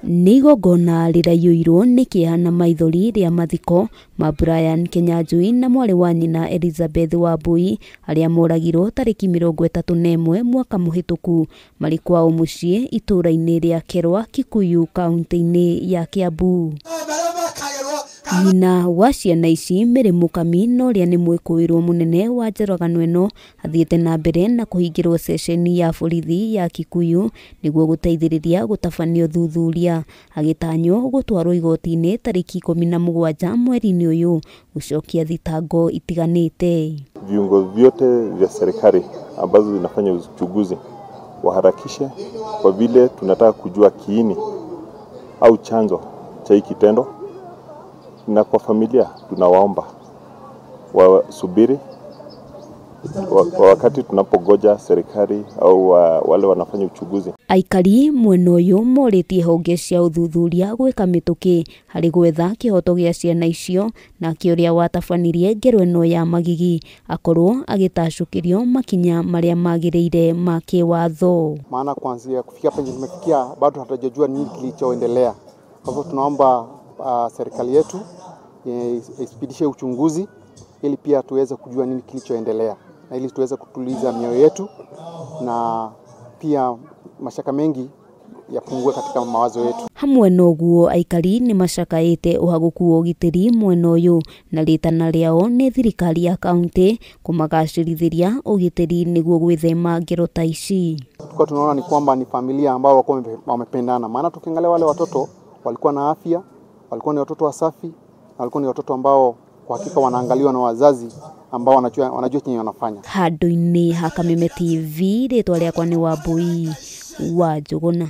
Nĩ igongona rĩraiyũirwo nĩ kĩeha na maithori rĩa mathiko ma Brian Kĩnyanjui na mwarĩ wa nyina Elizabeth Wambui arĩa moragirwo tarĩki 31 mwaka mũhĩtũku marĩ kwao mũciĩ itũũra-inĩ rĩa Kerwa, Kikuyu, kaunti-inĩ ya Kiambu. Nyina wa ciana ici Mary Mũkami na ũrĩa nĩ mwĩkũĩrwo mũnene wa njũragano ĩno athiĩte na mbere na kũhingĩrwo ceceni ya borithi ya Kikuyu nĩguo gũteithĩrĩria gũtabania ũthuthuria, agĩtanywo gũtwarwo igoti-inĩ tarĩki 17 mweri-inĩ ũyũ gũcokia thitango itiganĩte. Viungo vyote vya serikali ambazo zinafanya uchunguzi waharakishe, kwa vile tunataka kujua kiini au chanzo cha hiki kitendo. Na kwa familia tunawaomba wasubiri wakati tunapogoja serikali au wale wanafanya uchunguzi. Aikari mwena ũyũ morĩtie honge cia ũthuthuria gwĩka mĩtũkĩ harĩ gwetha kĩhoto gĩa ciana icio, nake ũrĩa watabanirie ngero ĩno ya magigi akorwo agĩtacũkĩrio makinya marĩa magĩrĩire ma kĩwatho. Maana kuanzia kufikia penye tumefikia bado hatujajua nini kilichoendelea. Kwa hivyo tunaomba serikali yetu isipidishe uchunguzi ili pia tuweze kujua nini kilichoendelea na ili tuweze kutuliza mioyo yetu na pia mashaka mengi yapungue katika mawazo yetu. Hamwe noguo aikari ni macakaĩte ũhagũku wa ũgitĩri mwena ũyũ na rĩtana rĩao nĩ thirikari ya kaunti kũmagacĩrithĩria ũgitĩri nĩguo gwĩthema ngero ta ici. Tulikuwa tunaona ni kwamba ni familia ambao wako wamependana, maana tukiangalia wale watoto walikuwa na afya, walikuwa ni watoto wasafi, na walikuwa ni watoto ambao kwa hakika wanaangaliwa na wazazi ambao wanajua chenye wanafanya. Handũ-inĩ ha Kameme TV, rĩtwa rĩakwa nĩ Wambui wa Njũgũna.